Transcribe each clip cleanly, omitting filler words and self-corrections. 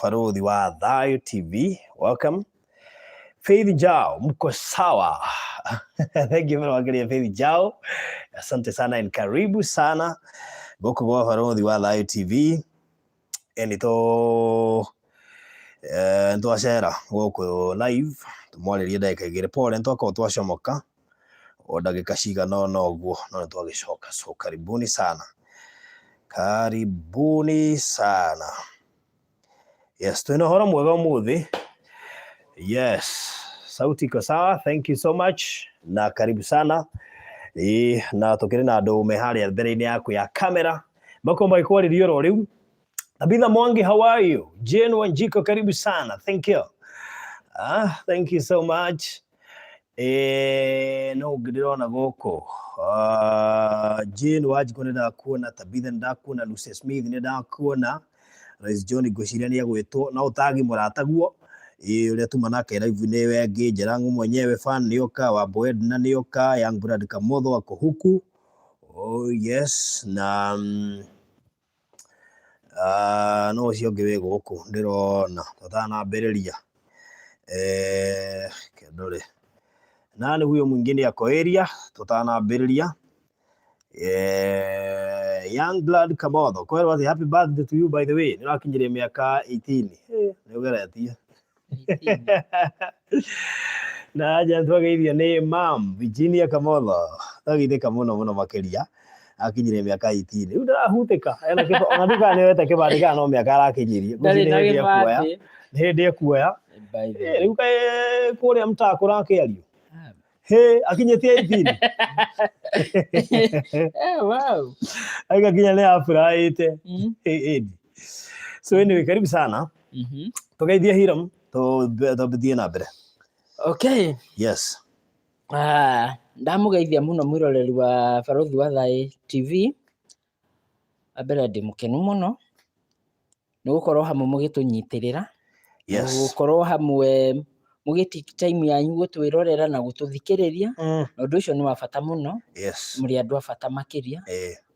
Baruthi wa Thayu TV. Welcome. Faith Jao, mko sawa? Thank you very much, Faith Jao. Asante sana and karibu sana guku gwa Baruthi wa Thayu TV. Nito ntwacera guku live tumwarĩrie ndagĩka igĩrĩ pole ntwakorwo twacomoka o ndagĩka cigana ũna ũguo no nĩtwagĩcoka, so karibuni sana, karibuni sana. Yes, twĩna ũhoro mwega ũmũthĩ. Yes, sauti iko sawa, thank you so much na karibu sana. Ĩĩ, na tũkĩrĩ na andũ me harĩa mbere-inĩ yaku ya kamera makorwo magĩkwarĩria oro rĩu. Tabitha Mwangi, how are you? Jane Wanjiko, karibu sana. Thank you. Ah, thank you so much. No ũngĩ ndĩrona gũkũ. Jane Wanjiko nĩ ndakuona, Tabitha nĩ ndakuona, Lucy Smith nĩ ndakuona, Rais John ngwĩciria nĩ egwĩtwo, no ũtagi mũrataguo. Ĩĩ, ũrĩa tuma nake live nĩ wengĩ, Jarangu mwenyewe fan nĩoka, Wambo Edna nĩoka, Young Brad Kamotho ako huku. Oh yes, na no ũcio ũngĩ wĩ gũkũ ndĩrona tũtanambĩrĩria kĩndũrĩ nani huyo mwingine ako area tũtanambĩrĩria. Young Blood Kamotho kwĩrwo atĩ happy birthday to you, by the way, nĩ ũrakinyirie mĩaka 18. Nĩ ũgeretie na aja twageithio nĩ mam Virginia Kamotho, twageithĩka mũno mũno makĩria akinyirie mĩaka 18. Rĩu ndarahutĩka ena kĩba ona ndikana nĩ wete kĩbandĩ kana no mĩaka arakinyirie. Ndarĩ nĩ na hĩndĩ ekuoya gĩbandĩ. Nĩ hĩndĩ ekuoya. By the way. Rĩu kaĩ kũrĩa mtaa kũrakĩario hĩ akinyĩtie 18. Wow. Aigakinya nĩ aburaĩte. Ĩndi, so anyway, karibu sana. Tũgeithie Hiram tũthiĩ na mbere. Okay. Yes. Ah, ndamũgeithia mũno mwĩroreri wa Baruthi wa Thaĩ TV. Wa mbere ndĩ mũkenu mũno nĩ gũkorwo hamwe mũgĩtũnyitĩrĩra, gũkorwo hamwe mũgĩ take time yanyu gũtwĩrorera na gũtũthikĩrĩria. Na ũndũ ũcio nĩ wa bata mũno. Mũrĩ andũ a bata makĩria.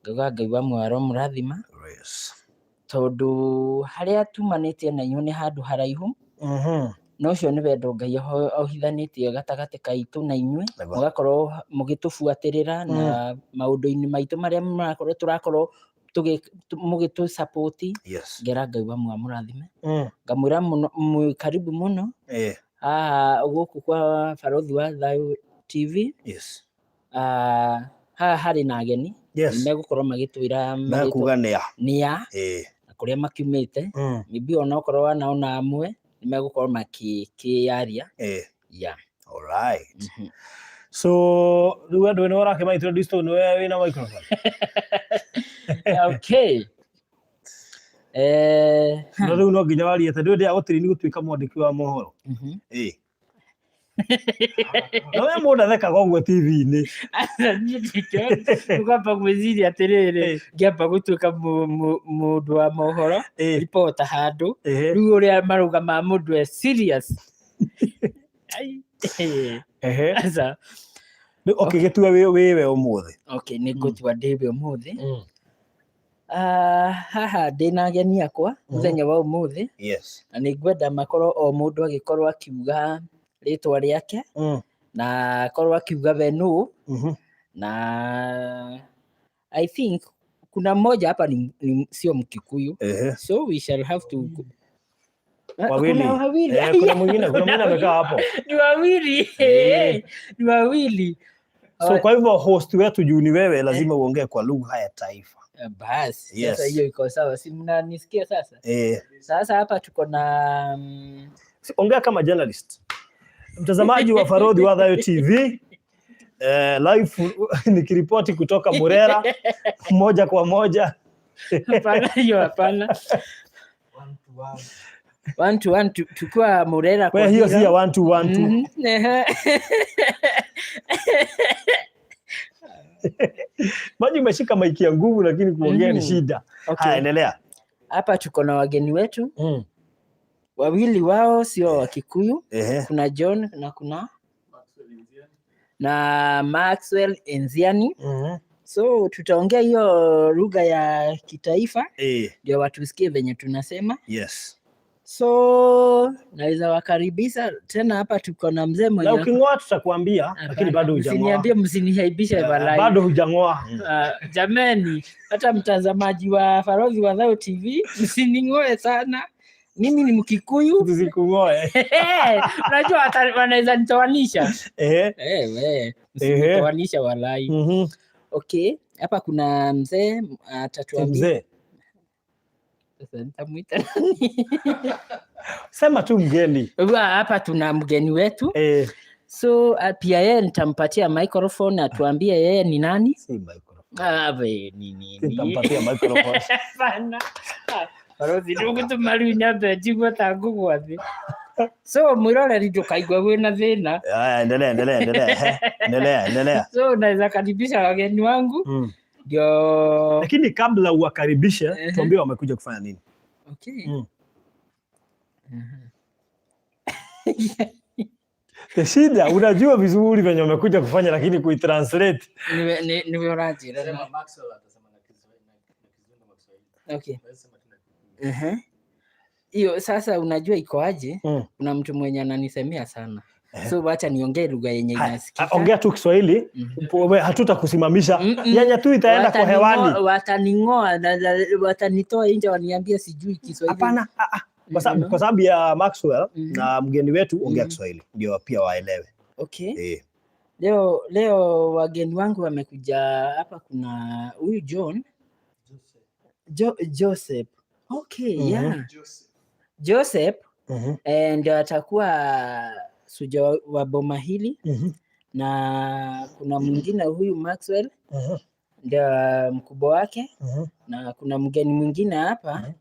Ngauga Ngai wa muoyo aromũrathima tondũ harĩa tumanĩtie na inyuĩ nĩ handũ haraihu. Na ũcio nĩ wendo Ngai ohithanĩtie gatagatĩ kaitũ na inyuĩ. Mũgakorwo mũgĩtũbuatĩrĩra na maũndũ-inĩ maitũ marĩa marakorwo tũrakorwo mũgĩtũ support. Ngera Ngai wa muoyo amũrathime. Ngamwĩra mũno mwĩ karibu mũno haha gũkũ kwa Baruthi wa Thayũ TV. Ah, haha harĩ na ageni megũkorwo magĩtwĩra marĩtwa mekuga nĩa. Nĩa na kũrĩa makiumĩte. Maybe onokorwo wanaona amwe nĩ megũkorwo makĩyaria. Yeah. All right. So rĩu andũ nĩ ũrakĩma introduce tondũ nĩwe wĩna microphone. Okay. No rĩu no nginya warie tondũ ndĩa gũtĩri gũtuĩka mwandĩki wa mohoro. No we mũndũ athekaga ũguo TV-inĩ. Niĩ ndingĩhota ũkamba gwĩciria atĩrĩrĩ, ngĩamba gũtuĩka mũndũ wa mohoro, reporter handũ, rĩu ũrĩa marũgamaga mũndũ e serious. Ai, aca. Rĩu okay, gĩtue wĩ wĩwe ũmũthĩ. Okay, nĩ ngũtua ndĩwe ũmũthĩ. Ah, haha ndĩna ageni akwa mũthenya wa ũmũthĩ na nĩ ngwenda makorwo o mũndũ agĩkorwo akiuga rĩtwa rĩake na akorwo akiuga we nũ. Na I think kuna mmoja hapa ni sio Mkikuyu, so we shall have to. Ah, Wawili. kuna wawili. Kuna mwingine amekaa hapo. Ni wawili. Ni wawili. So kwa hivyo host wetu juu ni wewe, lazima uongee kwa lugha ya taifa. Basi sasa hiyo iko sawa, si mnanisikia sasa? Eh. Sasa hapa tuko na Ongea kama journalist. Mtazamaji wa Farodhi wa Thayo TV, live nikiripoti kutoka Murera moja kwa moja. Hapana, hiyo hapana. One to one tukiwa Murera kwa hiyo si ya 1 2 1 2. Ehe. Maji umeshika maiki ya nguvu lakini kuongea ni shida. Okay. Haya, endelea. Hapa tuko na wageni wetu wawili, wao sio Wakikuyu. Kuna John na kuna na Maxwell Enziani. So tutaongea hiyo lugha ya kitaifa ndio watusikie venye tunasema. So naweza wakaribisha tena hapa, tuko na mzee mwenye Na uking'oa tutakuambia, lakini bado hujang'oa. Msiniambie, msiniaibishe walai. Bado hujang'oa. Jameni, hata mtazamaji wa Farodhi wa Thao TV, msining'oe sana. Mimi ni Mkikuyu. Tusikung'oe. Unajua wanaweza nitoanisha. We, msinitoanisha walai. Okay, hapa kuna mzee atatuambia. Mzee. Sasa nitamuita nani? Sema tu mgeni. Hapa tuna mgeni wetu. So pia yeye nitampatia microphone atuambie yeye ni nani. Si microphone. Ah, we, ni nini? Nitampatia microphone. Hapana. Barothi ndũgũtũma rĩu nyambe njigue ta ngũgwa thĩ. So mwĩroreri, ndũkaigua wĩna thĩna. Haya, endelea, endelea, endelea. Endelea, endelea. So naweza karibisha wageni wangu ndio. Lakini kabla uwakaribishe, tuambie wamekuja kufanya nini? Okay. Shida unajua vizuri venye wamekuja kufanya, lakini kuitranslate. Niwe ũranjĩra Okay. Hiyo sasa unajua iko aje? Kuna mtu mwenye ananisemea sana. So wacha niongee lugha yenye Haya, inasikika. ongea tu Kiswahili, hatutakusimamisha. Yenye tu itaenda kwa hewani. Wataning'oa, watanitoa nje waniambie sijui Kiswahili. Hapana, ah, ah. Kwa sababu ya Maxwell na mgeni wetu, ongea Kiswahili ndio pia waelewe. Okay. Leo wageni wangu wamekuja hapa, kuna huyu John Joseph. Okay, yeah. Joseph ndio atakuwa suja wa boma hili na kuna mwingine huyu Maxwell ndio mkubwa wake na kuna mgeni mwingine hapa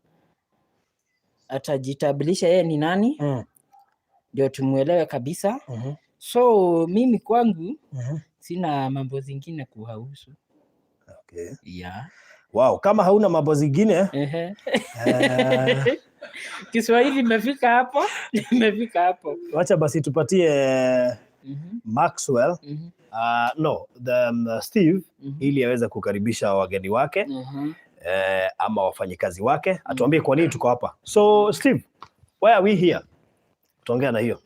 atajitambulisha yeye ni nani ndio tumuelewe kabisa. So mimi kwangu sina mambo zingine kuwahusu. Okay. Yeah. Wow, kama hauna mambo zingine Kiswahili imefika hapo, imefika hapo. Wacha basi tupatie Maxwell, no, Steve ili aweze kukaribisha wageni wake ama wafanyikazi wake, atuambie kwa nini tuko hapa. So Steve, why are we here? Tuongea na hiyo.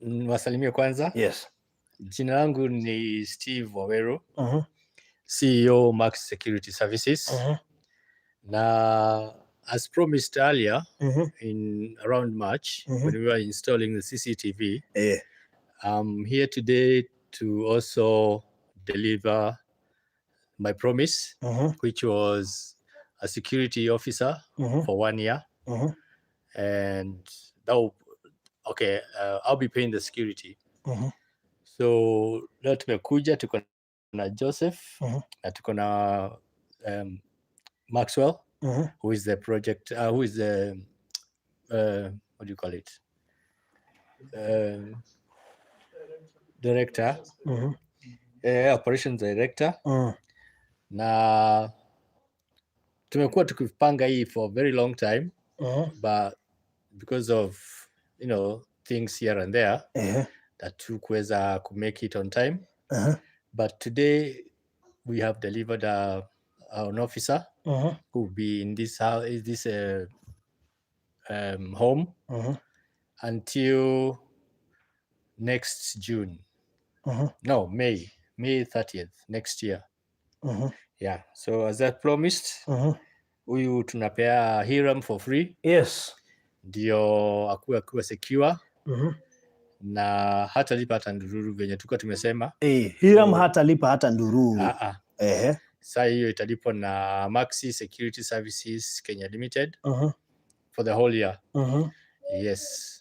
Niwasalimie kwanza. Yes. Jina langu ni Steve Waweru, CEO Max Security Services. Na as promised earlier in around March when we were installing the CCTV, I'm here today to also deliver my promise, which was a security officer for 1 year. And that will, okay, I'll be paying the security. So leo tumekuja, tuko na Joseph na tuko na Maxwell, who is the project, who is the what do you call it? Director, operations director. Na tumekuwa tukipanga hii for a very long time, but because of things here and there, that tukuweza ku make it on time. But today we have delivered an officer who will be in this house, this home until next June. No, May 30th next year. Yeah. So as I promised, huyu tunapea Hiram for free. Ndio akuwe secure. Na hatalipa hata ndururu venye tulikuwa tumesema. Hiram hatalipa hata ndururu. Saa hiyo italipwa na Maxi Security Services Kenya Limited for the whole year. Yes.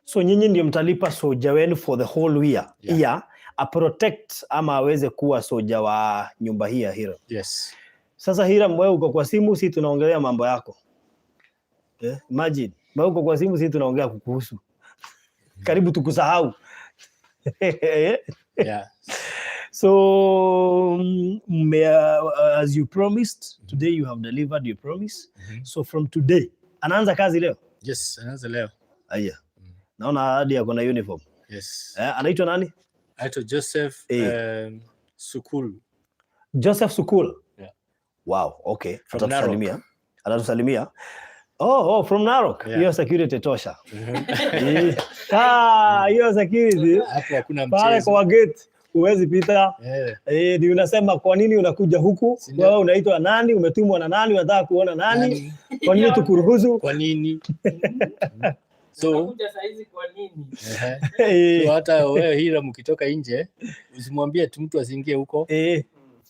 So nyinyi ndio mtalipa soja wenu for the whole year. Yeah. Year, a protect ama aweze kuwa soja wa nyumba hii ya Hiram. Yes. Sasa Hiram, wewe uko kwa simu, si tunaongelea mambo yako. Imagine, wewe uko kwa simu, si tunaongea kukuhusu. Karibu tukusahau. So, as you promised, today you have delivered your promise. So from today, anaanza kazi leo? Yes, anaanza leo. Aya. Naona hadi ako na uniform. Yes. Anaitwa nani? Anaitwa Joseph, Sukul. Joseph Sukul. Yeah. Wow, okay. From Atatusalimia. Narok. Anatusalimia. Oh, from Narok. Yeah. Hiyo security tosha. Ah, hiyo security Hapo hakuna pale mchezo. kwa gate huwezi pita. Eh. Ni unasema kwa nini unakuja huku? Si ndio? Wewe unaitwa nani? Umetumwa na nani? Unataka kuona nani? Nani? Kwa nini tukuruhusu? Kwa nini? So, Unakuja saa hizi kwa nini? So hata wewe Hira mkitoka nje usimwambie tu mtu asiingie huko.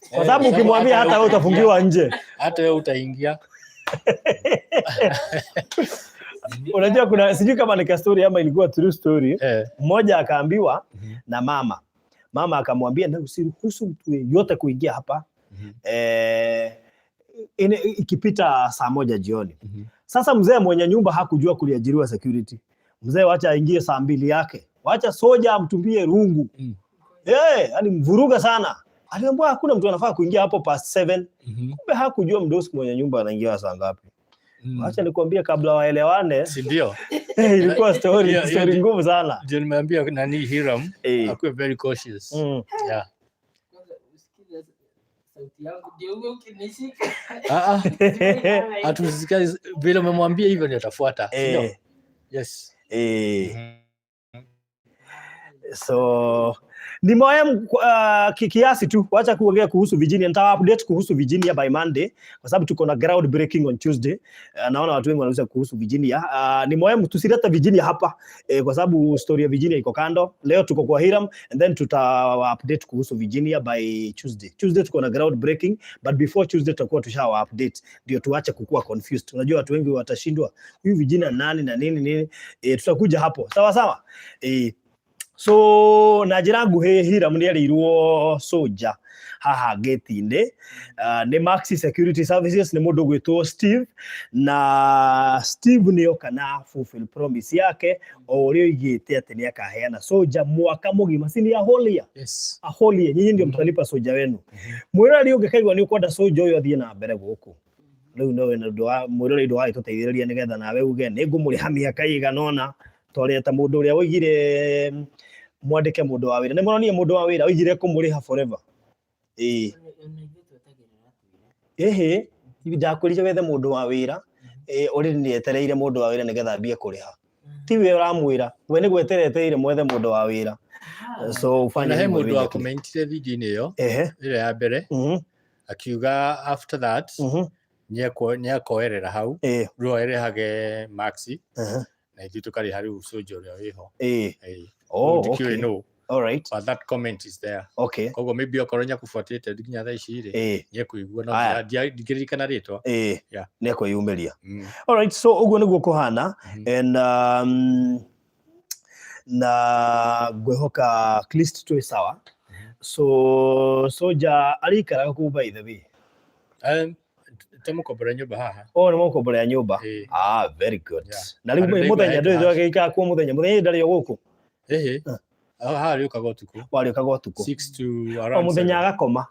Kwa sababu ukimwambia hata wewe utafungiwa nje. Hata wewe utaingia. Unajua kuna sijui kama ni story ama ilikuwa true story. Mmoja akaambiwa na mama. Mama akamwambia na usiruhusu mtu yeyote kuingia hapa. Ikipita 1:00 jioni. Sasa mzee mwenye nyumba hakujua kuliajiriwa security. Mzee wacha aingie 2:00 yake. Wacha soja amtumbie rungu. Yani mvuruga sana. Aliambiwa hakuna mtu anafaa kuingia hapo past 7. Kumbe hakujua mdosi mwenye nyumba anaingia saa ngapi. Wacha nikwambie kabla waelewane. Si ndio? Ilikuwa story ngumu sana. Ndio nimeambia nani Hiram akuwe very cautious. Yeah. Kwanza usikize sauti yangu ndio uwe ukinishika. Hatusikai vile umemwambia hivyo ndio atafuata. Ndio. Yes. So ni moyo kiasi tu, wacha kuongea kuhusu Virginia. Nita update kuhusu Virginia by Monday kwa sababu tuko na ground breaking on Tuesday. Naona watu wengi wanauliza kuhusu Virginia. Ni muhimu tusilete Virginia hapa kwa sababu story ya Virginia iko kando. Leo tuko kwa Hiram and then tuta update kuhusu Virginia by Tuesday. Tuesday tuko na ground breaking, but before Tuesday tutakuwa tushawa update ndio tuache kukua confused. Unajua watu wengi watashindwa huyu Virginia nani na nini nini. Tutakuja hapo. Sawa sawa. So na njĩra nguhĩ Hiram nĩ erĩirwo soja haha gate-inĩ. Nĩ Maxi Security Services, nĩ mũndũ gwĩtwo Steve, na Steve nĩ oka na fulfill promise yake o ũrĩa oigĩte atĩ nĩ akaheana soja mwaka mũgima, si ni aholia? Yes. Aholie, nyinyi ndio mtalipa soja wenu. Mwĩroreri ũngĩkaigua nĩ ũkwenda soja ũyũ athiĩ na mbere gũkũ rĩu no wĩna ũndũ wa mwĩroreri ndũgagĩtũteithĩrĩria nĩgetha nawe uge nĩ ngũmũrĩha mĩaka ĩigana ũna, torĩa ta mũndũ ũrĩa woigire mwandĩke mũndũ wa wĩra, nĩ mũronire mũndũ wa wĩra oigire kũmũrĩha forever. Ĩhĩ, ndakwĩrire wethe mũndũ wa wĩra, already nĩ etereire mũndũ wa wĩra nĩgetha ambie kũrĩha. Ti we ũramwĩra, we nĩ gweterera etereire mwethe mũndũ wa wĩra. So ufanye Na he hivyo mũndũ wa immediately. commentire video-inĩ ĩyo ĩrĩa ya mbere akiuga after that nĩakoerera hau rĩu erehage Maxi na ithuĩ tũkarĩha rĩu soja ũrĩa wĩho. Oh, Ndikiũĩ okay. nũ. All right. But that comment is there. Okay. Koguo maybe okorwo nĩakũbuatĩte nginya thaa ici rĩ, nĩekũigua, no ndingĩririkana rĩtwa. Yeah. Nĩekwĩyumĩria. All right, so ũguo nĩguo kũhana. And na ngwĩhoka at least twĩ sawa. So soja arĩikaraga kũu by the way? Tũmũkomborera nyũmba haha. Oh, nĩ mũkomborera nyũmba. Ah, very good. Na rĩu Andũ mũthenya ndaigua ndũĩ agĩikara kuo mũthenya, mũthenya ndarĩ o gũkũ. Haha arĩũkaga ũtukũ. Warĩũkaga ũtukũ. 6 to O around mũthenya 7. agakoma.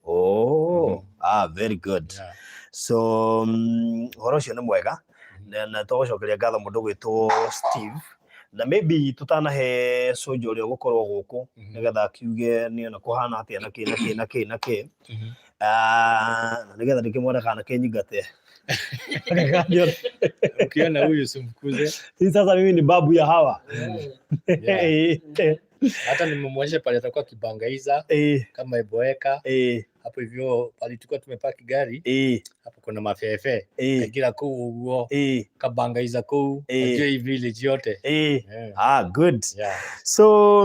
Oh, very good. So ũhoro ũcio nĩ mwega. Na tũgũcokeria ngatho mũndũ gwĩtwo Steve. Na maybe tutanahe soja ũrĩa ũgũkorwo gũkũ nĩgetha akiuge nĩ ona kũhana atĩa na kĩ na kĩ na kĩ na kĩ. Na nĩgetha ndĩkĩmwone kana kĩnyingate. Ukiona huyu usimfukuze. Si sasa mimi ni babu ya hawa. Hata nimemwonyesha pale atakuwa kibangaiza kama eboeka. Hapo hivyo pale tulikuwa tumepaki gari. Hapo kuna mafefe. Kagira kuu uguo. Kabangaiza kuu. Ajue hii village yote. Ah, good. So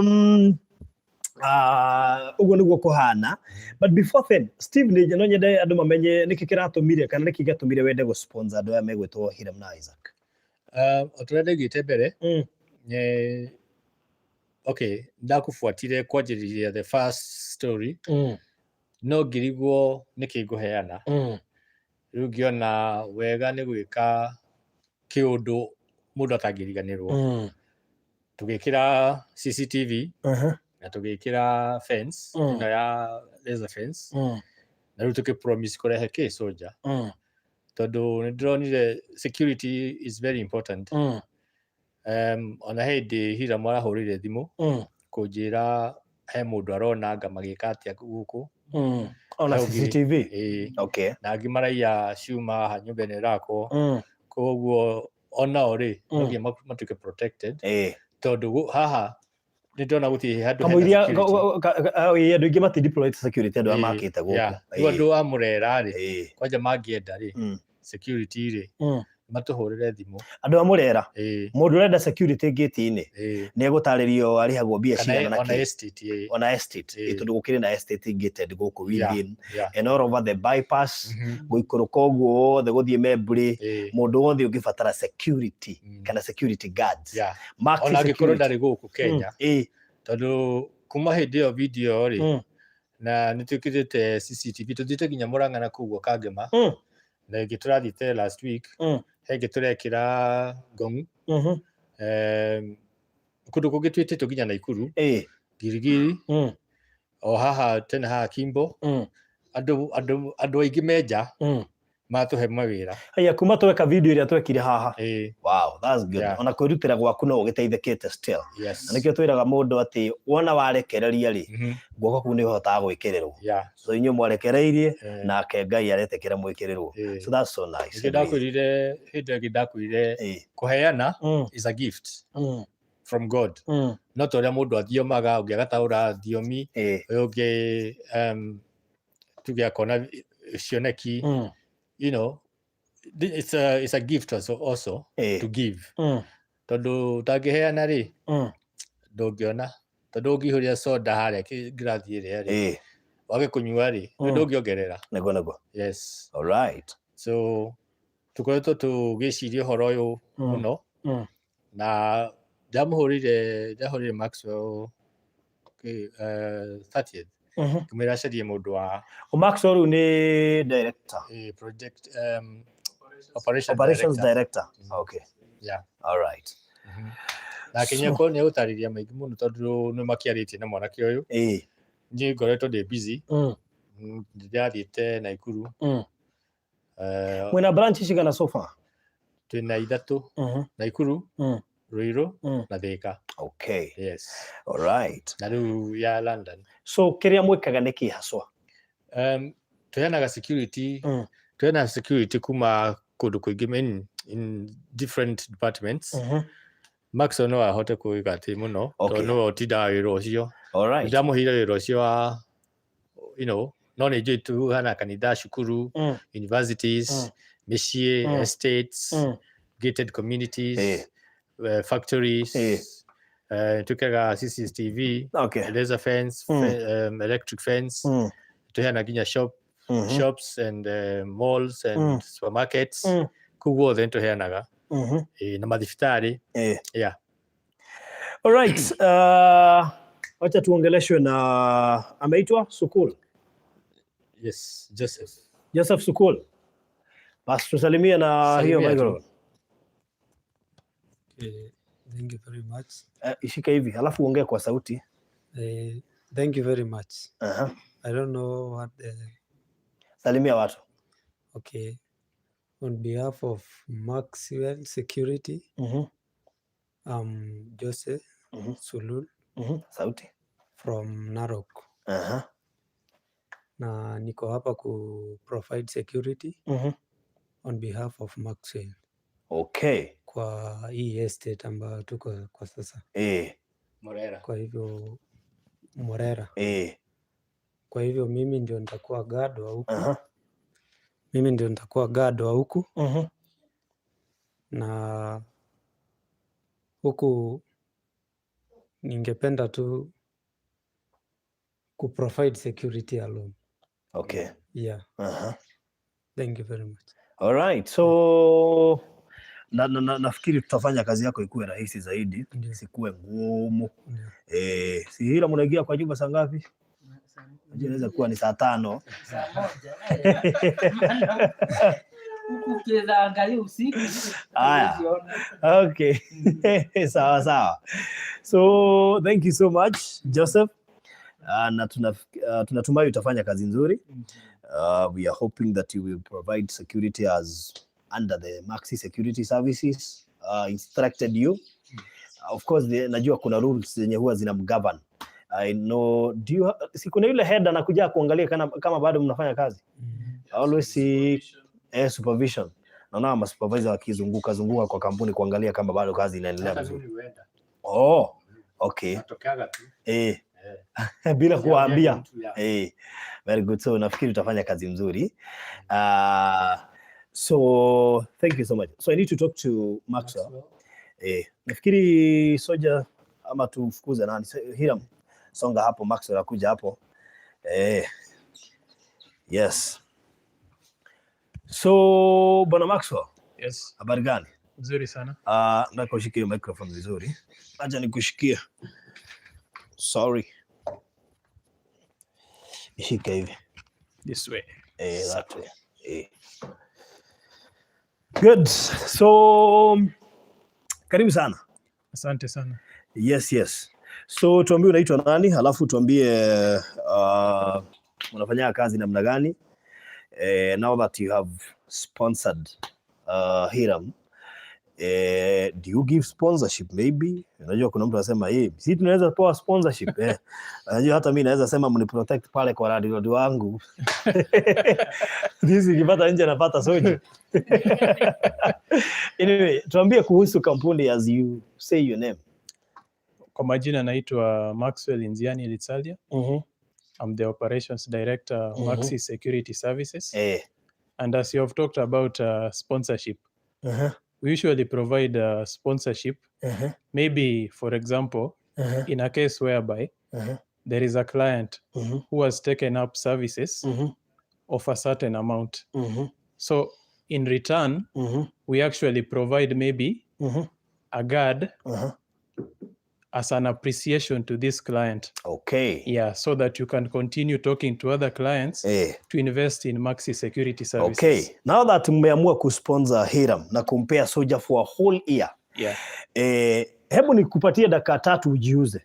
uguo niguo kuhana. But before then, Steve nĩ no nyende andũ mamenye nĩkĩ kĩratũmire kana nĩkĩ gĩatũmire wende gũ sponsor andũ aya megwĩtwo Hiram na Isaac. O ta ũrĩa ndaugĩte mbere, okay, ndakũbuatire kwanjĩrĩria the first story, no ngĩrigwo nĩkĩ ngũheana. Rĩu ngĩona wega nĩ gwĩka kĩũndũ mũndũ atangĩriganĩrwo. Tũgĩkĩra CCTV na tũgĩkĩra fence, ĩno ya laser fence. Na rĩu tũkĩ promise kũrehe kĩ soja. Tondũ nĩ ndĩronire security is very important. Ona hĩndĩ Hiram arahũrĩire thimũ kũnjĩra he mũndũ arona anga magĩka atĩa gũkũ. Ona Hau ũngĩ- CCTV. Ĩĩ. Na angĩ maraiya ciuma haha nyũmba ĩno ĩrakwo. Koguo onao rĩ, no nginya matuĩke protected, tondũ haha nĩ ndona gũtirĩ handũ hena Kamũiria security. Andũ aingĩ mati deploy security andũ arĩa makĩte gũkũ. Rĩu andũ a Mũrera rĩ, kwanja mangĩenda rĩ, security rĩ, matũhũrĩre thimũ. Andũ a Mũrera, mũndũ ũrenda security gate-inĩ, nĩ egũtarĩrio arĩhagwo mbia Kana cigana na ona kĩ. estate, ĩĩ. Ona estate. Tondũ gũkĩrĩ na estate gated gũkũ within and all over the bypass, gũikũrũka ũguo wothe gũthiĩ Memburi, mũndũ wothe ũngĩbatara security kana security guards, Maxi Ona angĩkorwo Security. ndarĩ gũkũ Kenya, tondũ kuma hĩndĩ ĩyo video rĩ, na nĩ twĩkĩrĩte CCTV, tũthiĩte nginya Mũrang'a na kũu Kangema, na ĩngĩ tũrathiĩte last week, he ĩngĩ tũrekĩra Ngong, kũndũ kũngĩ twĩtĩtwo nginya Naikuru, Girigiri, o haha tena haha Kimbo. Andũ aingĩ menja matũhe mawĩra. Haya, kuma tweka video ĩrĩa twekire haha. Ĩĩ. Wow, that's good. Ona kwĩrutĩra gwaku no ũgĩteithĩkĩte still. Yes. Na nĩkĩo twĩraga mũndũ atĩ wona warekereria rĩ, guoko kuu nĩ ũhotaga gwĩkĩrĩrwo. So inyuĩ mwarekereirie, nake Ngai aretĩkĩra mwĩkĩrĩrwo. So that's so nice. Nĩkĩo ndakwĩrire hĩndĩ ĩngĩ, ndakwĩrire kũheana is a gift from God. No ta ũrĩa mũndũ athiomaga, ũngĩ agataũra thiomi, ũyũ ũngĩ tuge akona cioneki. It's a gift also to give, tondũ ũtangĩheana rĩ, ndũngĩona, tondũ ũngĩihũria soda harĩa ngirathi ĩrĩa rĩ, wage kũnyua rĩ, ndũngĩongerera. Nĩguo. Yes. All right. So tũkoretwo tũgĩciria ũhoro ũyũ mũno, na ndahũrĩire Maxwell, okay, 30th, ngĩmwĩra acarie mũndũ wa O Maxwell rĩu nĩ director? Project operation Operations director. Director. Okay. Yeah. All right. Nake nĩakorwo nĩ egũtarĩria maingĩ mũno, tondũ nĩ makĩarĩtie na mwanake ũyũ. Niĩ ngoretwo ndĩ busy. Ndĩrathiĩte Naikuru. Mwĩna branch cigana so far? Twĩna ithatũ: Naikuru, Ruiru na Thika. Yes. All right. Na rĩu ya London. So kĩrĩa mwĩkaga nĩ kĩ haswa? Tũheanaga security. Tũheanaga security kuma kũndũ kũingĩ in different departments. Maxwell no ahote kwĩga atĩ mũno, tondũ nĩwe ũtindaga wĩra ũcio. All right. Ndamũheire wĩra ũcio wa no nĩ njũĩ tũheanaga kanitha, cukuru, universities, mĩciĩ, estates, gated communities, factories, twĩkaga CCTV, laser fence, electric fence, tũheana nginya shop, shops and malls and supermarkets. Kũu guothe nĩ tũheanaga. Na mathibitarĩ. Yeah. All right. Wacha tuongeleshwe na ameitwa Sukul. Yes, Joseph. Joseph Sukul. Basi tusalimie na hiyo Salimia tu. microphone. Okay, thank you very much. Ishike hivi alafu uongee kwa sauti. Thank you very much. I don't know what the, Salimia watu. Okay. On behalf of Maxwell Security, I'm Joseph Sulul Sauti. From Narok. Na niko hapa ku provide security on behalf of Maxwell kwa hii estate ambayo tuko kwa sasa. Morera. Kwa hivyo Morera. Kwa hivyo mimi ndio nitakuwa guard wa huku. Mimi ndio nitakuwa guard wa huku, na huku ningependa tu ku provide security alone. Yeah. Thank you very much. All right. So na nafikiri tutafanya kazi yako ikuwe rahisi zaidi, isikuwe ngumu. Ndio. Si hila mnaingia kwa nyumba saa ngapi? Najua inaweza kuwa ni saa 5. Saa 1. Maana huku ukiweza angalia usiku, Haya. huwezi ona. Okay. Sawa sawa. So thank you so much, Joseph. Na tunatumai utafanya kazi nzuri. We are hoping that you will provide security as under the Maxi Security Services instructed you. Of course, najua kuna rules zenye huwa zina mgovern. I know, do you, si kuna yule head anakuja kuangalia kama bado mnafanya kazi? I always see supervision. Naona ma supervisor wakizunguka zunguka kwa kampuni kuangalia kama bado kazi inaendelea Hata vizuri. mimi huenda. Oh, okay. Natokeaga tu. Bila kuwaambia. Mtu ya. Very good. So nafikiri utafanya kazi mzuri. So thank you so much. So I need to talk to Maxwell. Nafikiri Soja ama tufukuze nani? Hiram, songa hapo, Maxwell akuja hapo. Yes. So Bwana Maxwell, Yes, habari gani? Nzuri sana. Nataka ushike hiyo microphone vizuri. Acha nikushikie. Sorry. Ishike hivi. This way. That way. Good. So karibu sana. Asante sana. Yes. So tuambie unaitwa nani, halafu tuambie unafanya kazi namna gani? Now that you have sponsored Hiram, do you give sponsorship maybe? Unajua kuna mtu anasema, "Hey, si tunaweza poa sponsorship." Unajua hata mimi naweza sema mni protect pale kwa landlord wangu. This nikipata nje napata soji. Anyway, tuambie kuhusu kampuni as you say your name. Kwa majina naitwa Maxwell Inziani Litsalia. I'm the operations director, Maxi Security Services. And as you have talked about sponsorship, we usually provide sponsorship. Maybe, for example, in a case whereby there is a client who has taken up services of a certain amount. So in return, we actually provide maybe a guard as an appreciation to this client. Yeah, so that you can continue talking to other clients to invest in Maxi Security Services. Okay. Now that mmeamua kusponsor Hiram na kumpea soja for a whole year. Hebu nikupatie dakika 3 ujiuze.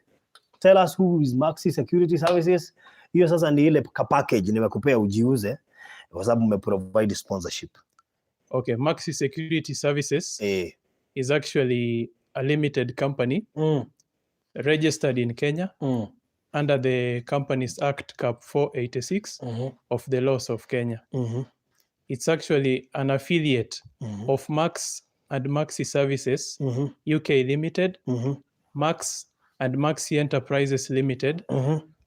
Tell us who is Maxi Security Services. Hiyo sasa ni ile ka package nimekupea ujiuze kwa sababu mmeprovide sponsorship. Okay, Maxi Security Services is actually a limited company registered in Kenya under the Companies Act Cap 486 of the laws of Kenya. It's actually an affiliate of Max and Maxi Services UK Limited, Max and Maxi Enterprises Limited,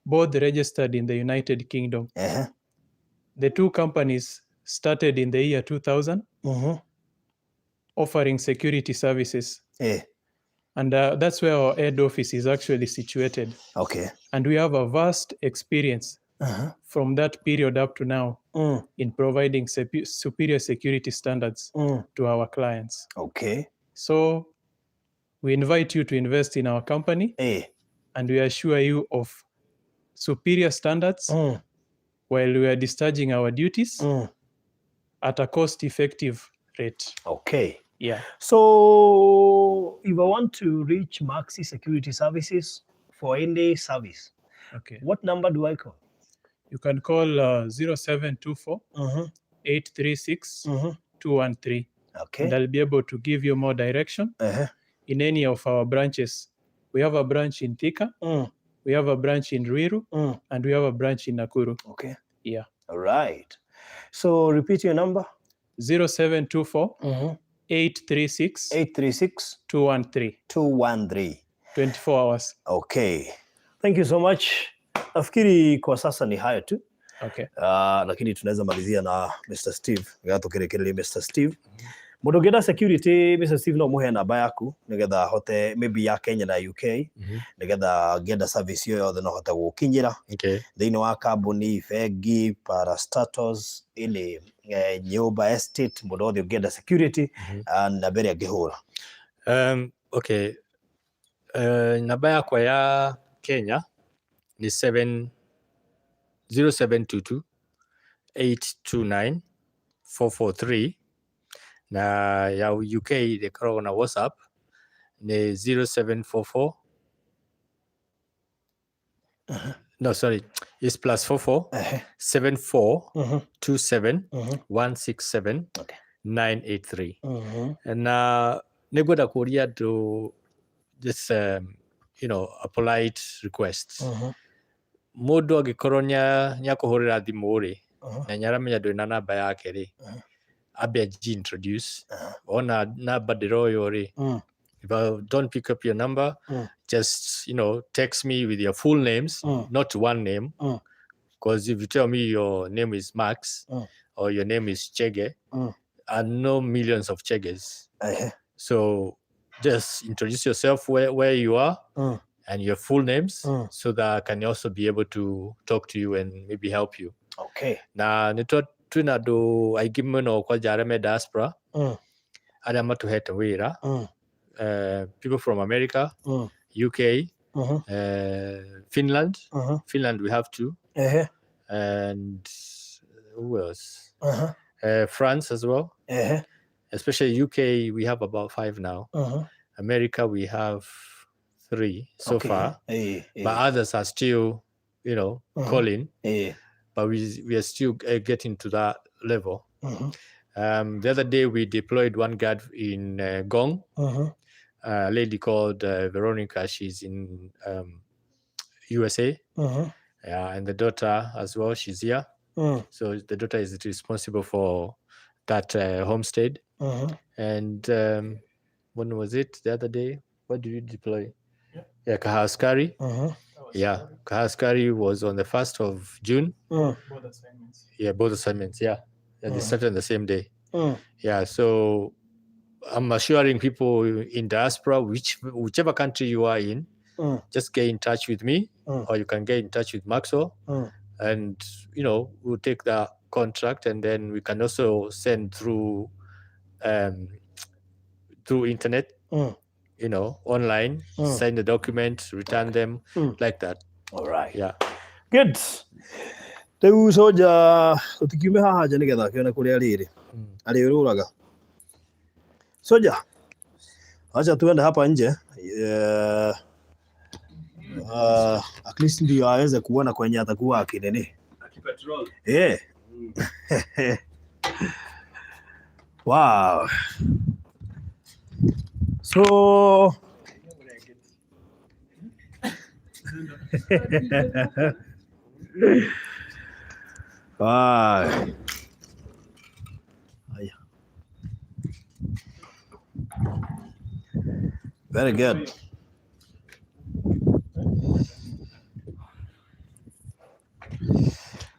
both registered in the United Kingdom. The two companies started in the year 2000 offering security services. And that's where our head office is actually situated. And we have a vast experience from that period up to now in providing superior security standards to our clients. So we invite you to invest in our company and we assure you of superior standards while we are discharging our duties at a cost effective rate. Yeah. So if I want to reach Maxi Security Services for any service, what number do I call? You can call 0724 836 213 and I'll be able to give you more direction in any of our branches. We have a branch in Thika, we have a branch in Ruiru, and we have a branch in Nakuru. Yeah. All right. So repeat your number. 0724 836 836 213. 213. 24 hours. Okay. Thank you so much. Nafikiri kwa sasa ni hayo tu. Lakini tunaweza malizia na Mr. Steve gatũkĩrĩkĩrĩria Mr. Steve mũndũ ũngĩenda security. Mr. Steve, no mũhe namba yaku nĩgetha ahote maybe ya Kenya na UK, nĩgetha ngĩenda service ĩyo yothe no hote gũkinyĩra thĩinĩ wa kambuni, bengi, parastatals ili nyũmba, estate, mũndũ wothe ũngĩenda security, namba ĩrĩa angĩhũra. Okay. Namba yakwa ya Kenya ni 7 0722 829 443 na ya UK ĩkoragwo na WhatsApp ni 0744, no, sorry, it's +44 74 27 167 983. Na nĩ ngwenda kũria andũ just a polite request. Mũndũ angĩkorwo nĩakũhũrĩra thimũ rĩ, na nĩaramenya ndũrĩ na namba yake rĩ, ambe aji introduce. Ona namba ndĩroywo rĩ, if I don't pick up your number, just text me with your full names, not one name, because if you tell me your name is Max or your name is Chege, I know millions of Cheges. So just introduce yourself, where you are and your full names, so that I can also be able to talk to you and maybe help you. Na nĩ twĩna andũ aingĩ mũno kwanja arĩa me diaspora, arĩa matũhete wĩra, people from America, UK, Finland. Finland we have two, and who else? France as well. Especially UK, we have about 5 now. America, we have 3 so far, but others are still, calling. But we are still getting to that level. The other day we deployed one guard in Gong, a lady called Veronica. She's in USA. Yeah, and the daughter as well. She's here. So the daughter is responsible for that homestead. And when was it? The other day? What did you deploy? Yeah, Kahaskari. Yeah, Kahaskari was on the 1st of June. Both assignments. Yeah, both assignments. Yeah, yeah, they started on the same day. Yeah, so I'm assuring people in diaspora, whichever country you are in, just get in touch with me, or you can get in touch with Maxwell, and we'll take that contract, and then we can also send through through internet, online, sign the document, return them, like that. All right. Yeah. Good. Rĩu soja tũtikiume haha nja nĩgetha akĩone kũrĩa rĩrĩ arĩũrũraga. Soja, acha tuende hapa nje, at least ndio aweze kuona kwenye atakuwa akinini. Eh. Wow. So wow. Haya. Very good.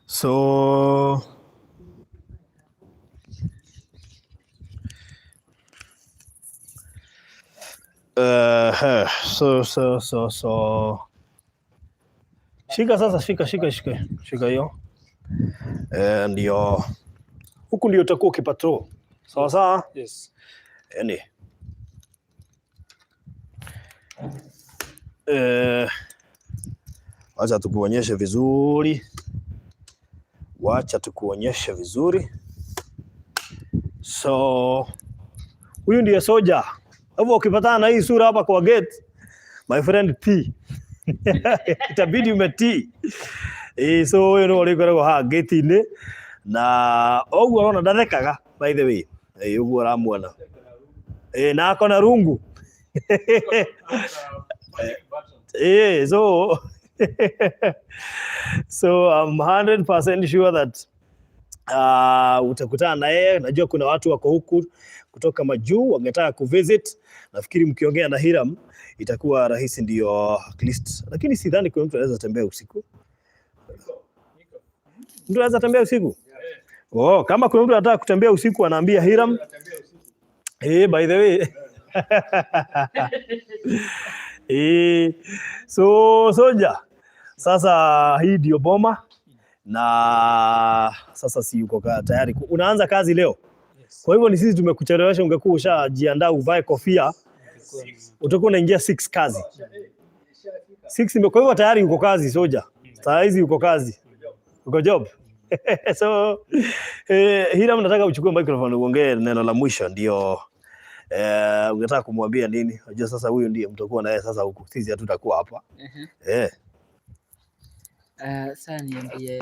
So so shika sasa, shika shika shika shika hiyo. Ndio huku ndio utakuwa ukipatrol. Sawa sawa? Yes. Yani wacha tukuonyeshe vizuri. Wacha tukuonyeshe vizuri. So huyu ndiye soja. Hapo ukipatana na hii sura hapa kwa gate, my friend P. Itabidi umetii. So huyu nĩ ũrĩkoragwo haha gate-inĩ na ũguo ũrona ndathekaga, by the way. Ũguo ũramuona. Na akona rungu. So I'm 100% sure that utakutana na yeye. Najua kuna watu wako huku kutoka majuu wangetaka kuvisit. Nafikiri mkiongea na Hiram itakuwa rahisi, ndio at least. Lakini sidhani kuna mtu anaweza tembea usiku. Mtu anaweza tembea usiku? Oh, kama kuna mtu anataka kutembea usiku anaambia Hiram. By the way. So soja. Sasa hii ndio boma na sasa si uko tayari. Unaanza kazi leo? Yes. Kwa hivyo ni sisi tumekuchelewesha, ungekuwa ushajiandaa uvae kofia, utakuwa unaingia 6 kazi. 6 kwa hivyo tayari uko kazi soja. Saa hizi uko kazi. Uko job. So Hiram, nataka uchukue microphone uongee neno la mwisho ndio. Ungetaka kumwambia nini? Unajua sasa huyu ndiye mtakuwa naye sasa huku. Sisi hatutakuwa hapa. Sasa niambie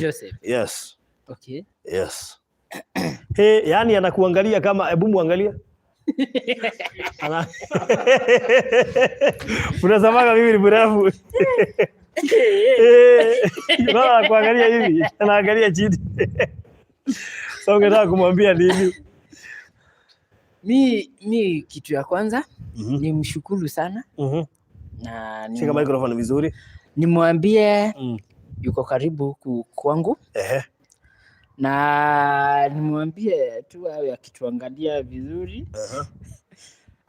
Joseph. Yes. Okay. Yes. Hey, yani anakuangalia kama, hebu muangalie. Unasemaga mimi ni mrefu. Eh, unaona kuangalia hivi, anaangalia chini. Sasa ungetaka kumwambia nini? Mi kitu ya kwanza ni mshukuru sana na Shika microphone vizuri. Nimwambie yuko karibu kwangu na nimwambie tu awe akituangalia vizuri.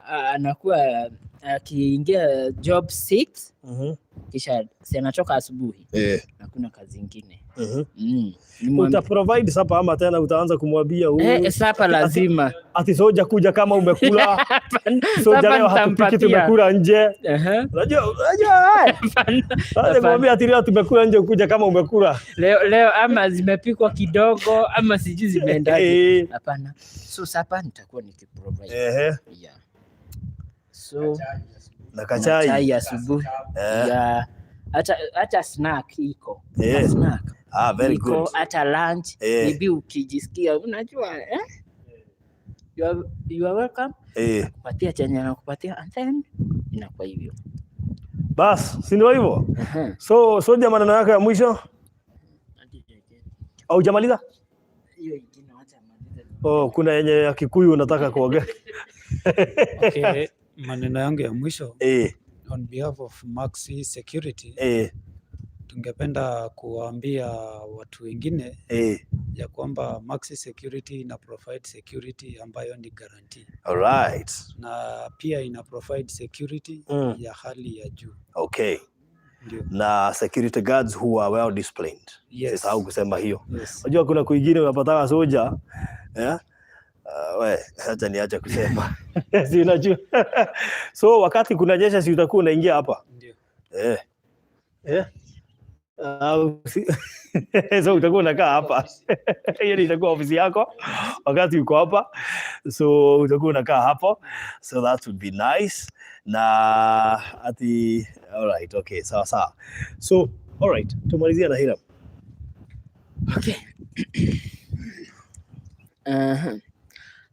Anakuwa akiingia job 6, kisha si anatoka asubuhi, hakuna kazi ingine. Uta provide supper ama tena utaanza kumwambia huyu Eh, supper lazima. Ati soja kuja kama umekula, soja Supper leo hatupiki, nitampatia. Tumekula nje. Unajua eh. Sasa Hapana. Kumwambia ati leo tumekula nje, kuja kama umekula. Leo, leo ama zimepikwa kidogo ama sijui zimeendaje. Hapana. So supper nitakuwa nikiprovide. Yeah. So Na na kachai. Chai asubuhi. Yeah. Hata snack iko. Hata snack. Ah, very Iko good. hata lunch. Maybe ukijisikia unajua, eh? You are welcome. Kupatia chenye anakupatia and then inakuwa hivyo. Bas, si ndio hivyo? Aha. So soja, maneno yako ya mwisho au hujamaliza? Hiyo ingine wacha amalize. Oh, kuna yenye ya Kikuyu unataka kuongea. Okay, maneno yangu ya mwisho, on behalf of Maxi Security, tungependa kuwaambia watu wengine ya kwamba Maxi Security ina provide security ambayo ni guarantee na pia ina provide security ya hali ya juu. Ndio. Na security guards who are well disciplined. Yes. Sisahau kusema hiyo. Yes. Unajua kuna kwingine unapataka soja, eh? We, acha niache kusema. Si unajua. So wakati kuna jesha, si utakuwa unaingia hapa? Ndio. Eh. Eh. So utakuwa unakaa hapa. Hiyo ndio itakuwa ofisi yako wakati uko hapa. So utakuwa unakaa hapo. So that would be nice. Na ati all right, okay, sawa sawa. So all right, tumalizia na Hiram. Okay.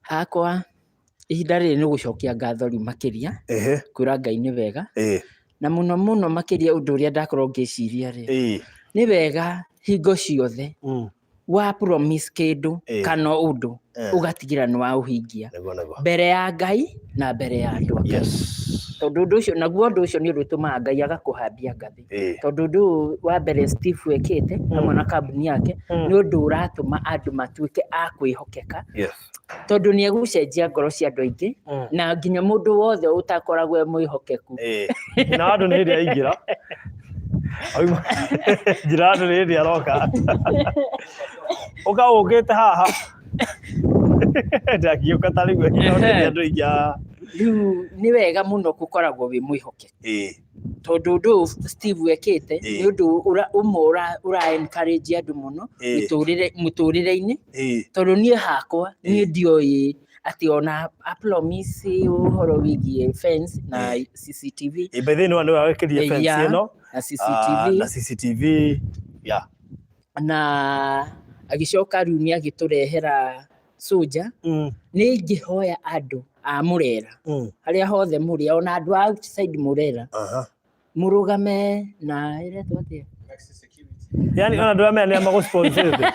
Hakwa ihinda rĩrĩ nĩ gũcokia ngatho rĩu makĩria, kwĩra Ngai nĩ wega, na mũno mũno makĩria ũndũ ũrĩa ndakorwo ngĩciria rĩ, nĩ wega hingo ciothe wa promise kĩndũ kana ũndũ, ũgatigĩra nĩ waũhingia Nĩguo nĩguo. mbere ya Ngai na mbere ya andũ a Ngai. Tondũ ũndũ ũcio naguo, ũndũ ũcio nĩ ũndũ ũtũmaga Ngai agakũhambia ngathĩ, tondũ ũndũ ũyũ wa mbere Steve wekĩte hamwe na kambuni yake nĩ ũndũ ũratũma andũ matuĩke a kwĩhokeka, tondũ nĩ egũcenjia ngoro cia andũ aingĩ na nginya mũndũ wothe ũtakoragwo e mwĩhokeku. Na andũ nĩ hĩndĩ aingĩra. Auma njĩra andũ nĩ hĩndĩ aroka. Ũka ũkĩte haha. Ndagiũka ta rĩu no nĩ andũ aingĩ a Rĩu nĩ wega mũno gũkoragwo wĩ mwĩhokeku, tondũ ũndũ ũyũ Steve wekĩte nĩ ũndũ ũmwe ũra encourage andũ mũno mũtũrĩre-inĩ, tondũ niĩ hakwa niĩ ndioĩ atĩ ona a promise ũhoro wĩgiĩ fence na CCTV. By the way, nĩwe wekĩrire fence ĩno na ah, CCTV. Na CCTV. Yeah. Na agĩcoka rĩu nĩ agĩtũrehera soja. Nĩ ingĩhoya andũ a Murera, harĩa hothe mũrĩ, ona andũ a outside Murera, mũrũgame na ĩretwo atĩa? Yani ona ndũramenya nĩa magũsponsor.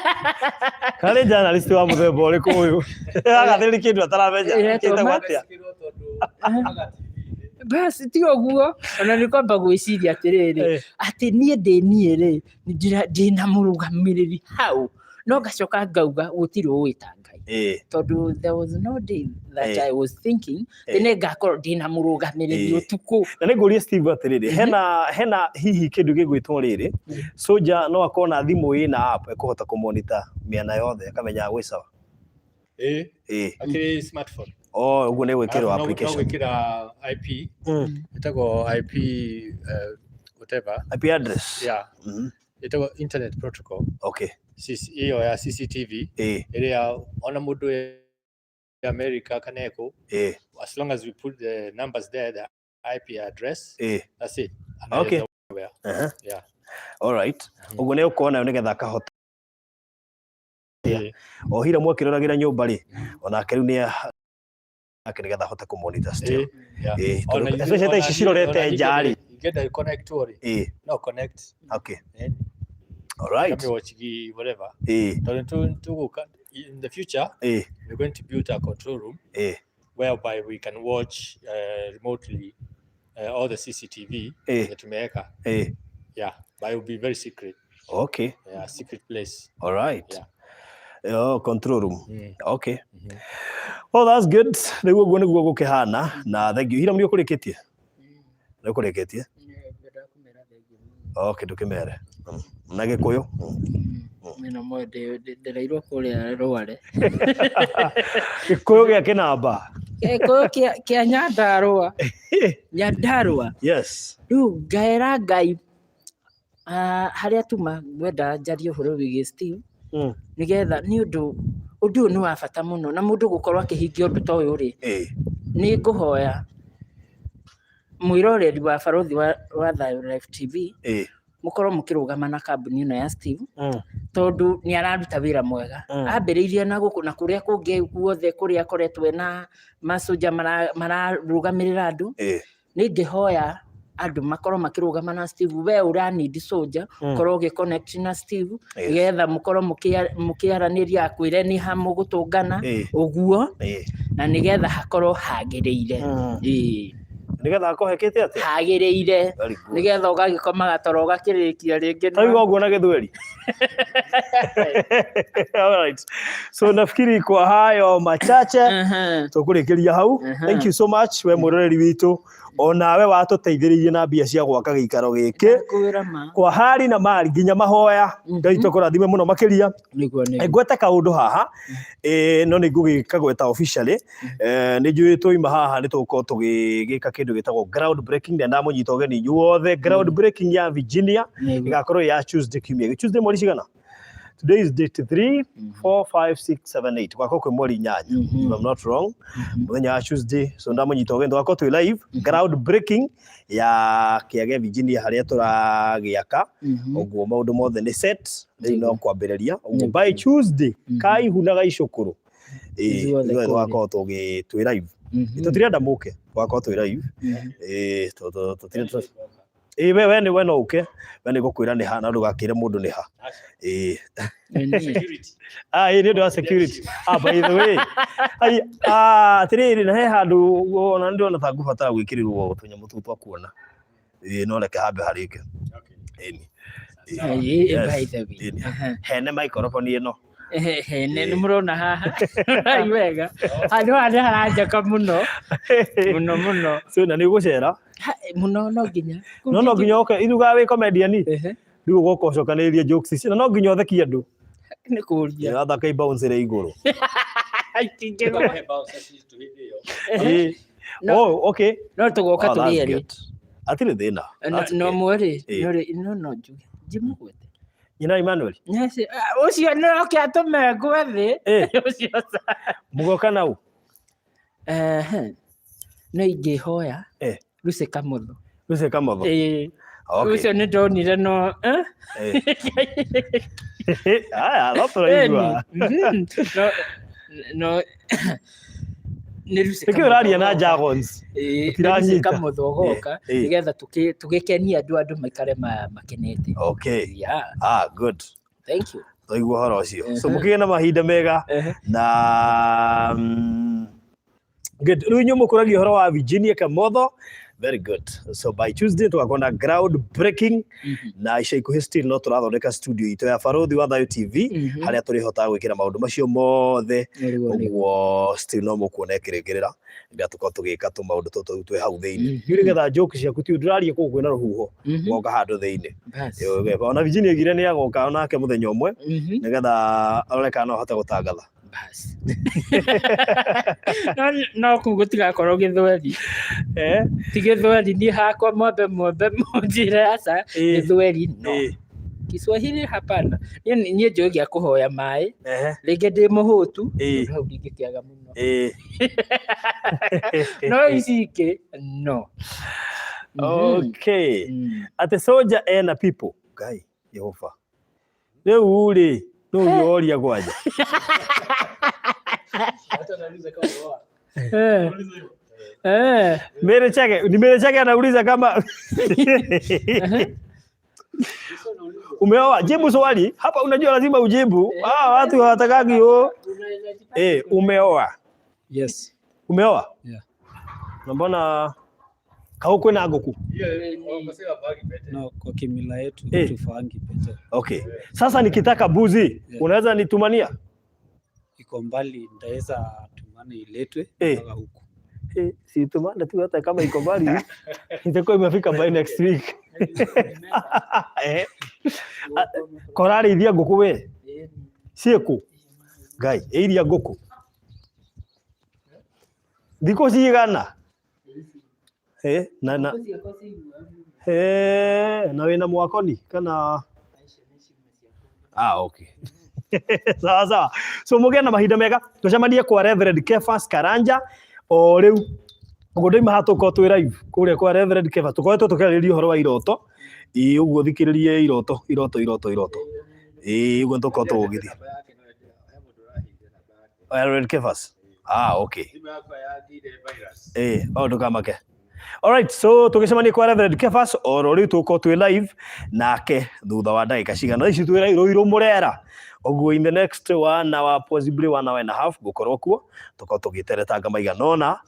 Kana nĩ journalist wa mũthemba ũrĩkũ ũyũ? Agathĩrĩ kĩndũ ataramenya. Ĩretwo Kĩtagwo atĩa? Basi ti ũguo, ona nĩ kwamba gwĩciria atĩrĩrĩ, atĩ niĩ ndĩ niĩ rĩ, ndĩna mũrũgamĩrĩri hau, no ngacoka ngauga gũtirĩ ũĩ ta Ngai, tondũ there was no day that I was thinking atĩ nĩ ngakorwo ndĩna mũrũgamĩrĩri ũtukũ. Na nĩ ngũrie Steve atĩrĩrĩ, hena hihi kĩndũ gĩgwĩtwo rĩrĩ, soja no akorwo na thimũ ĩna app ĩkũhota kũmonitor mĩena yothe akamenya gwĩ sawa? Ĩĩ. Akĩrĩ smartphone. Oh, ũguo nĩ gwĩkĩrwo Arabu no application. Gwĩkĩra IP, ĩtagwo IP, whatever. IP address. Yeah. Ĩtagwo internet protocol. Ĩyo ya CCTV ĩrĩa ona mũndũ wĩ America kana eko, as long as we put the numbers there, the IP address, that's it. Anaweza. Yeah. All right. Ũguo nĩ ũkuona nĩgetha akahota o hira mwakĩroragĩra nyũmba rĩ, onake rĩu nĩ Yake nĩgetha ahote kũ-monitor still. Yeah. Tondũ Ona ithuĩ- especially thaa ona ici niĩ- cirorete ona niĩ nja rĩ. Ingĩenda connect rĩ, no connect. All right. Kame watch whatever. Tondũ tũgũka in the future, we're going to build a control room whereby we can watch remotely all the CCTV that tumeweka. Yeah, but it will be very secret. Yeah, secret place. All right. Yeah. Oh, control room. Okay. Well, that's good. Rĩu ũguo nĩguo gũkĩhana na thank you. Hiram, nĩ ũkũrĩkĩtie? Nĩ ũkũrĩkĩtie? Okay, ndũkĩmere. Na Gĩkũyũ. Mena moyo ndĩreirwo kũrĩa Rware. Gĩkũyũ gĩa kĩnamba. Gĩkũyũ kĩa Nyandarũa. Nyandarũa. Yes. Rĩu ngaĩra Ngai, ah, harĩa tuma ngwenda njarie ũhoro wĩgiĩ Steve, nĩgetha nĩ ũndũ ũndũ ũyũ nĩ wa bata mũno na mũndũ gũkorwo akĩhingia ũndũ ta ũyũ rĩ, nĩ ngũhoya mwĩroreri wa Barothi wa Thayo Live TV mũkorwo mũkĩrũgama na kambuni ĩno ya Steve, tondũ nĩ araruta wĩra mwega. Ambĩrĩirie na gũkũ na kũrĩa kũngĩ guothe kũrĩa akoretwo ena macoja mararũgamĩrĩra andũ. Nĩ ingĩhoya andũ makorwo makĩrũgama na Steve. We ũra need soldier, korwo ũgĩ connect na Steve, nĩgetha mũkorwo mũkĩaranĩria, akwĩre nĩ ha mũgũtũngana, ũguo, na nĩgetha hakorwo hagĩrĩire. Nĩgetha hakorwo hekĩte atĩa? Hagĩrĩire. Very good. Nĩgetha ũgagĩkoma gatoro ũgakĩrĩkia rĩngĩ. Taigua ũguo na Gĩthweri. All right. So nafikiri kwa hayo machache tũkũrĩkĩria hau. Thank you so much we mwĩroreri witũ, onawe watũteithĩrĩirie na mbia cia gwaka gĩikaro gĩkĩ. Kwĩra ma. Kwa hali na mali nginya mahoya, Ngai tũkũrathime mũno makĩria. Nĩguo nĩguo. Ngwete kaũndũ haha, no nĩ ngũgĩkagweta officially. Nĩ njũĩ twaima haha nĩ tũgũkorwo tũgĩgĩka kĩndũ gĩtagwo ground breaking, na ndamũnyita ũgeni inyuothe ground breaking ya Virginia. Ĩgakorwo ya Tuesday kiumia gĩkĩ. Tuesday mweri cigana? Today is date 3, 4, 5, 6, 7, 8. Gwakorwo kwĩ mweri 8, if I'm not wrong, mũthenya wa Tuesday. So ndamũnyita ũgeni tũgakorwo twĩ live ground breaking ya kĩage Virginia harĩa tũragĩaka. Ũguo maũndũ mothe nĩ set, rĩu no kwambĩrĩria ũguo by Tuesday kaihu na gaicũkũrũ. Ithuothe ithuothe kũrĩa. Tũgakorwo twĩ live. Tũtirenda mũke, tũgakorwo twĩ live. Tũtirenda we we no ũke, we nĩ ngũkwĩra nĩ ha na ndũgakĩre mũndũ nĩ ha. Ah, nĩ ũndũ wa security. Ah, by the way, ai, ah, atĩrĩrĩ, na he handũ ona ndĩrona ta ngũbatara gwĩkĩrĩrwo tũnyamũ tũu twa kuona. No reke hambe harĩke. Ĩni. Yes. By the way. Ĩni. Hene microphone ĩno. Hene nĩ mũrona haha. Ai wega. Handũ haha nĩ haranjaka mũno. Mũno mũno. So na nĩ ũgũcera? Mũno no nginya. No nginya ũke ithuga wĩ comedian. Rĩu ũgoka ũcokanĩrĩrie jokes ici na no nginya ũthekie andũ. Nĩ kũria. Ĩrathaka ibounce ĩrĩ igũrũ. Itingĩgwa. Oh, okay. No tũgoka Oh, that's tũrĩ erĩ. good. Hatirĩ thĩna. That's No okay. mwe rĩ, no njuge. Njimũgwete. Nyina Emmanuel. Yes, ah, ũcio nĩ oke atũme ngwe thĩ. Ũcio Mũgoka nau. No ingĩhoya Lucy Kamotho. Lucy Kamotho. Okay. Ũcio nĩ ndonire no eh? Aya, no tũraigua. No nĩ Lucy Nĩkĩ ũraria na jargons? Nĩ Lucy Ũtiranyita. Kamotho ũgoka nĩgetha tũgĩkenie andũ, andũ maikare makenete. Okay. Yeah. Ah, good. Thank you. Twaigua ũhoro ũcio. So mũkĩgĩe na mahinda mega na good. Rĩu inyuĩ mũkũragia ũhoro wa Virginia Kamotho. Very good. So by Tuesday tũgakorwo na ground breaking, na ica ikuhĩ still no tũrathondeka studio itũ ya Barothi wa Thayo TV, harĩa tũrĩhotaga gwĩkĩra maũndũ macio mothe. Nĩguo, nĩguo. Ũguo still no mũkuona ĩkĩrĩkĩrĩra rĩrĩa tũkorwo tũgĩka tũmaũndũ tũtũ twĩ hau thĩinĩ. Rĩu nĩgetha joke ciaku ti ndũraria kũu kwĩna rũhuho, ũgoka handũ thĩinĩ. Bas. Ona Virginia oigire nĩ agoka onake mũthenya ũmwe nĩgetha arore kana no ahote gũtangatha. Bas. No kũu gũtigakorwo gĩthweri. Ti gĩthweri, niĩ hakwa mwambe mwambe mũnjĩre aca. Gĩthweri no. Kiswahili hapana. Niĩ njũĩ gĩa kũhoya maĩ. Rĩngĩ ndĩ mũhũtu, hau ndingĩkĩaga mũno. No ici ingĩ no. Okay. Atĩ soldier ena people. Ngai, Yehova. Rĩu rĩ, nũ ũrĩa woria kwanja? Eh. Eh. Mary Chege, ni Mary Chege anauliza kama umeoa. Jibu swali hapa, unajua lazima ujibu. Ah, watu hawatakagi oh. Eh, umeoa? Yes. Umeoa? Yeah. Na mbona kau kwina nguku? No, kwa kimila yetu hatuvaangi pete. Okay. Sasa nikitaka buzi, unaweza nitumania? Iko mbali, nitaweza tumana iletwe mpaka huku. Eh, si tumane tu hata kama iko mbali. Itakuwa imefika by next week. Eh. Korarĩithia ngũkũ we? Ciĩkũ? Ngai, ĩiria ngũkũ. Thikũ cigana? Eh, na eh, na wĩna mwakoni kana? Ah, okay. Sawa sawa. So mũgĩe na mahinda mega. Tũcemanie kwa Reverend Kefas Karanja o rĩu. Ũguo ndoima haha tũkorwo twĩ live kũrĩa kwa Reverend Kefas. Tũkoretwo tũkĩarĩrĩria ũhoro wa iroto. Ĩĩ ũguo thikĩrĩrie iroto, iroto, iroto, iroto. Ĩĩ ũguo tũkorwo tũgĩthiĩ. Reverend Kefas. Ah, okay. Eh, oh ndũkamake. Alright, so tũgĩcemania kwa Reverend Kefas oro rĩu tũgũkorwo twĩ live nake thutha wa ndagĩka cigana. Thaa ici twĩ Ruiru Mũrera. Ũguo in the next 1 hour, possibly 1 hour and a half, ngũkorwo kuo tũkorwo tũgĩteretanga maigana ũna.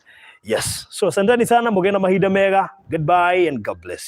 Yes. So asanteni sana, mũgĩe na mahinda mega. Goodbye and God bless you.